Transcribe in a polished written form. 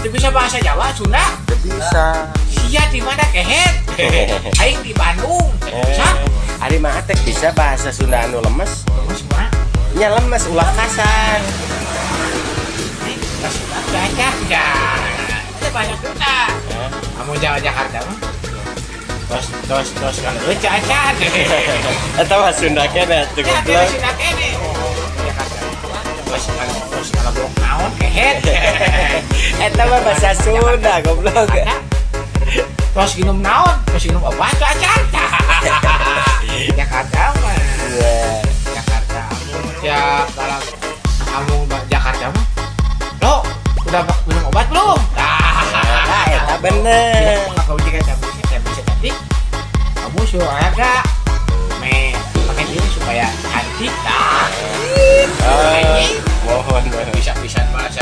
Teu bisa bahasa Jawa, Sunda. Teu bisa. Sia di mana, kehed? Aing di Bandung. Bisa? Ari mah teh bisa bahasa Sunda anu lemes. Terus mah. Nya lemes, ulah kasar. Aing bahasa Sunda baca. Ya. Itu bahasa Sunda. Kamu Jawa Jakarta mah. Tos tos tos kan eueuh acan. Eta mah Sunda keneh atuh, Ya, goblok. kita Sunda keneh. Oh, Jakarta. Tos tos kalau naon, kehed? Eta mah bahasa Sunda, goblok. Ada. Tos minum naon? Tos minum obat tuh acan. Jakarta mah. Iya. Jakarta. Tiap dalam kamu Jakarta mah. Lo udah minum obat belum? Nah, eta bener. Kalau jika saya bisa cantik, kamu suruh olahraga. Me, pakai ini supaya cantik. Nah, Oh, mohon mohon. Bisa bisa bahasa